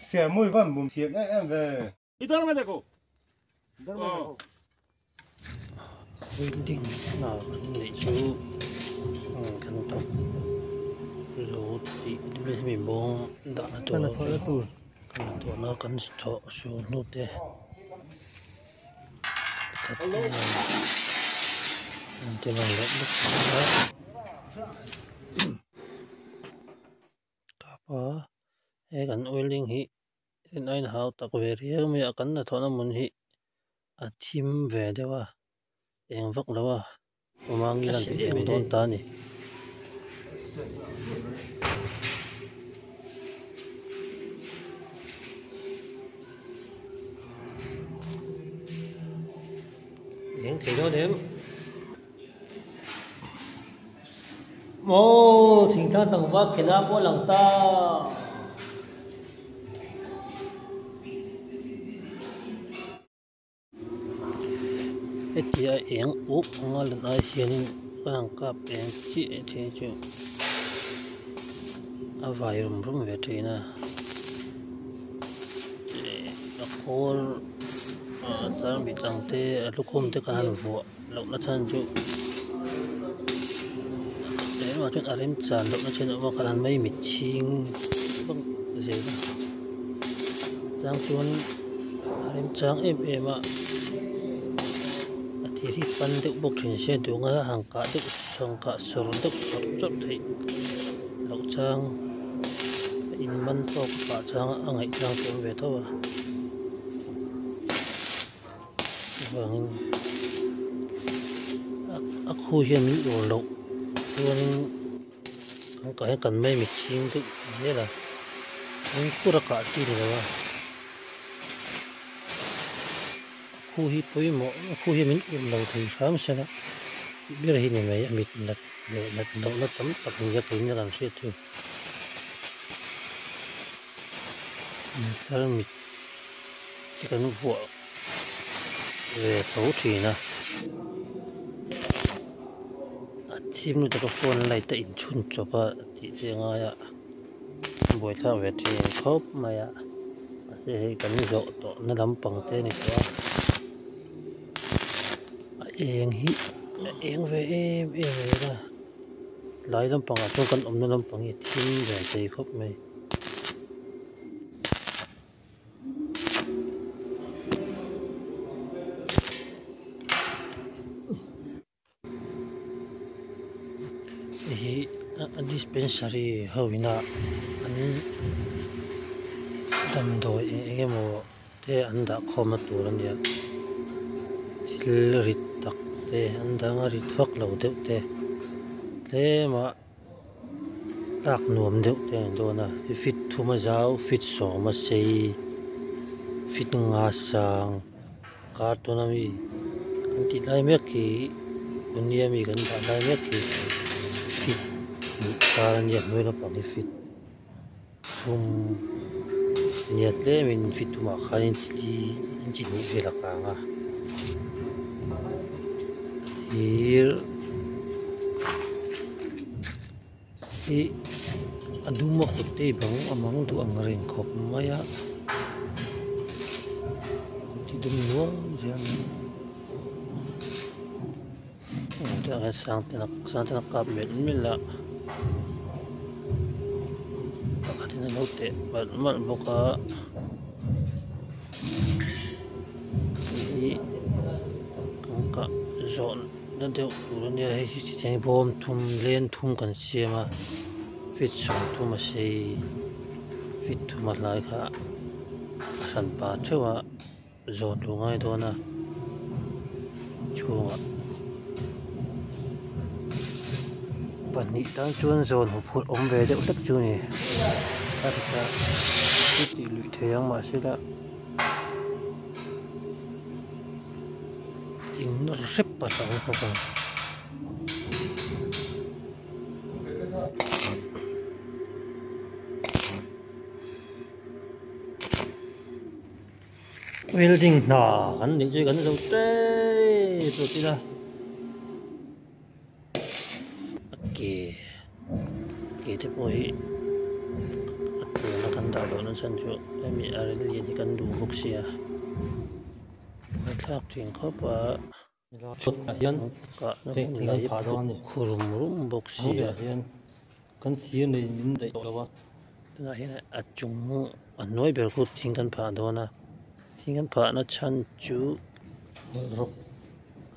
Siam mawi van bum thiam em em ve. Building hna kan neih chu kan thawk zo tih hemi bawng dahna tur kan thawhna kan thawh suh hnu te pakhat hian an ti lang leh bawk a kapa he kan welding hi. En a inhau tak ve riau mai a kan hnathawhna hmun hi a thim ve deuh a eng vak lo a awm ang ila an ti eng dawn ta a ni. Eng thei dawn em? Aw thingtlang tlangval khela pawh a lang ta. Hetia eng uk anga lan ai hianin kan han kap eng chiah thin chu a vai rum rum ve thin a a khawl tarmit ang te a lukhum te kan han vuah lohna chhan chu tlem ah chuan a remchan lohna chin a awm a kan han mai mit chhing vak zel a chang chuan a remchang em em a a thir hi pan deuh bawk thin se duh anga han kah deuh han kah sawr deuh chawrh chawrh theih loh chang a in man tawk pah chang a ngaih chang te a awm ve tho a. Chuvangin a khu hian min ur loh chuanin kan kah hian kan mai mit chhing deuh zel a min kur a kah chi ni lo a a khu hi pawimawh a khu hian min ur lo thei hram sela tih ber hi ni mai a mit nat leh nat lohna tam tak nia keini kan hriat chu tarmit hi kan vuah ve tho thin a a thim lutuk a phone light a inchhun chawp a tih te a ngai a buaithlak ve thin khawp mai a mahse hei kan zawh tawh na lampang te a ni tawh a a eng hi a eng ve em em mai a tlai lampangah chuan kan awmna lampang hi a thim ve thei khawp mai. Hei hi dispensary ho ina an damdawi eng eng emaw te an dah khawm na tur a nia thil rit tak te an dang a rit vak lo deuh te tlem a. Lak nuam deuh te a ni dawn a feet thum a zau feet sawm a sei feet nga sang cartoon ami kan tih lai mek hi kunia mi kan dah lai mek hi feet hnih kar ania hnuai lampang hi feet thum nia tlemin feet thumah khanin chi li inchi hnih vel a kang a thir hi a dum a kut te hi bang a mang duh ang reng khawp mai a kut hi dum nual zel a ni tah hian sang ten a kap melh melh a pakhatin a lo teh malh malh bawk a hei hi kan kah zawh na deuh tur a nia hei hi tihian bawm thum len thum kan siam a feet sawmthum a sei feet thum a hlai kha a hran pa theuh a. Zawn tur ngai dawn a chhungah pahnih tan chuan zawn huphurh awm ve deuh hlek chu a ni a ritah thil tih luih theih ang mahse la in nawr hrep a hlau bawk ang. Welding hna kan nih chu kan zo tep tawh tih ila a ke a ke te pawh hi. A tuna kan dah lohna chhan chu hemi a rel lian hi kan duh bawk sia buaithlak thin khawp a kahna hmun lah hi phut khurum rum bawk sia tunah hian a chung a hnuai ber khu thing kan phah dawn a thing kan phahna chhan chu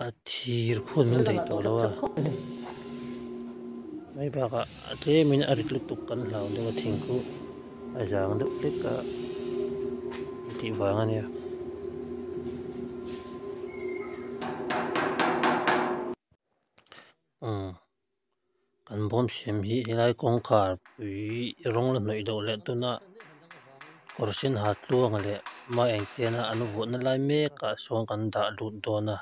a thir khuan min daih tawh lo a mai bakah a tlemin a rit lutuk kan hlau deuh a thing khu a zang deuh hlek a tih vang a nia. Umm kan bawm siam hi helai kawngkhar pui rawng la hnawih loh leh tuna kawr sen ha tluang leh hma engtena an vuahna lai mek ah sawn kan dah lut dawn a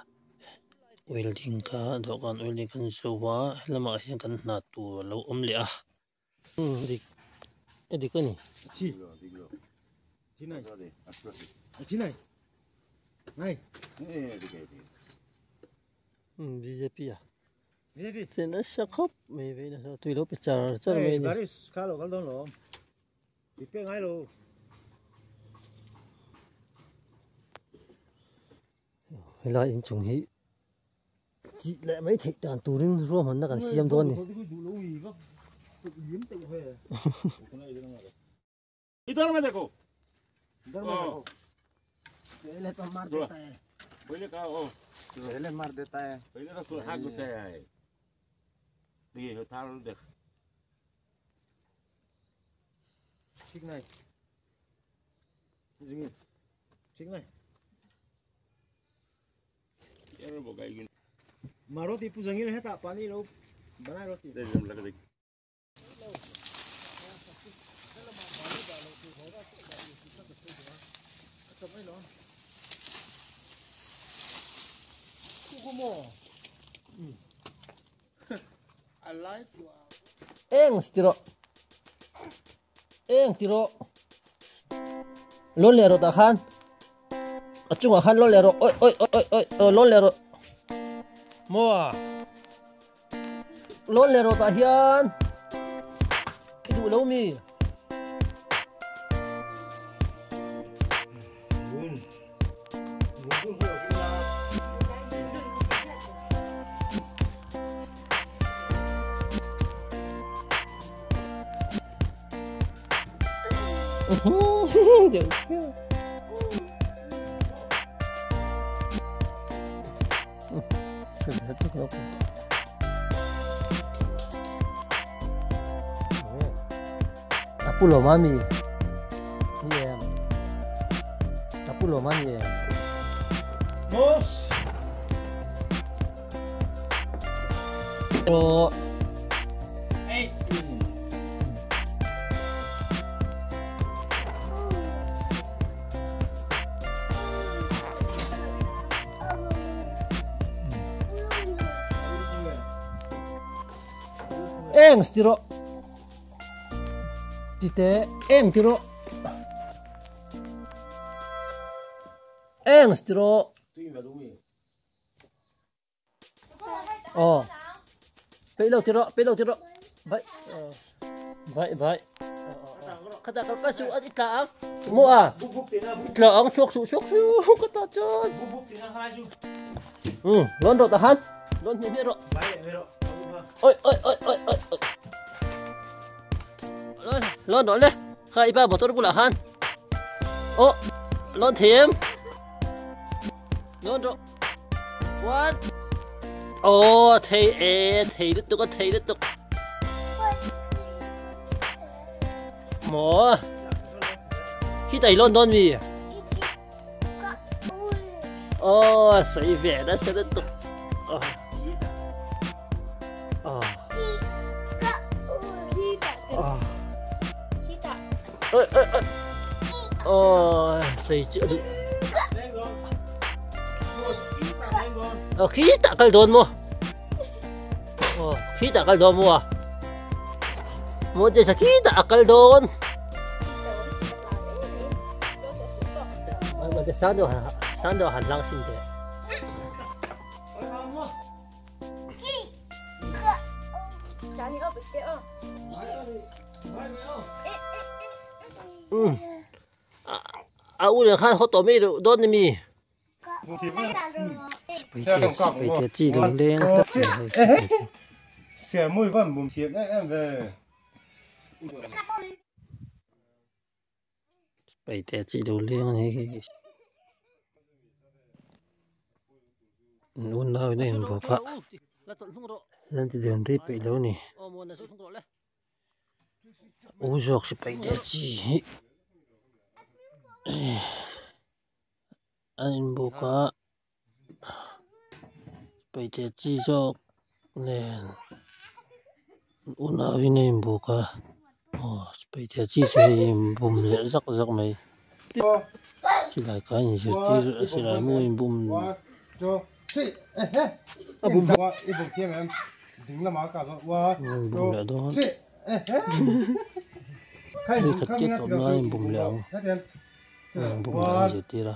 welding kha dawhkan welding kan zo a helamah hian kan hna tur a lo awm leh a. Dik a dik a ni. Bjp a che nasa khawp mai vei nasa tui lo pe char char mai a ni. Helai inchung hi Chih leh mai theih dan turin ruahmanna kan siam dawn a ni. Eng ti rawh eng ti rawh lawn leh rawh tah khan a chungah khan lawn leh rawh awi awi awi awi aw lawn leh rawh maw a lawn leh rawh tah hian i duh lo mi. A pu lawm a mi ni em a pu lawm a ni em Aw Eng ti rawh ti teh eng ti rawh eng ti rawh Aw peih lo ti rawh peih lo ti rawh vai vai vai khata kal ka su a i tla ang mu a i tla ang chhuak suh chhuak suh ka ta chuan um lawn rawh tahan lawn hnih hnih rawh oi oi oi oi oi oi lawn lawn rawh le kha i pa motor bulah khan aw lawn thei em lawn rawh What? Oh, thei e, thei lutuk a thei lutuk. Maw? Khi tai lawn dawn mi? Oh, sawi ve nasa lutuk. Oh. Oh. Oh. Oi, oi, oi. Oh, sawi chu a duh. Ờ, khi tạ kal dawn maw? Ờ, khi tạ kal dawn maw a? Maw te sa khi tạ a kal dawn. Mà te sang deuh sang deuh han lang sin te. A u nen khan haw tawh mai reuh dawn a mi? Sipaite chi lo leng tlat mai hei. Sipaite chi lo leng a ni hei. An unau in a inbawk a, an ti dun rei peih lo a ni. U zawk sipaite chi hi an inbawk a, sipaite chi zawk nen an unau in a inbawk a, aw sipaite chi chu hei a inbum leh zak zak mai. Silai ka inzirtir a silai mu a inbum. Inbum leh dawn. Hei khat chiah tawp nan a inbum leh ang. Inbum leh a inzirtir a.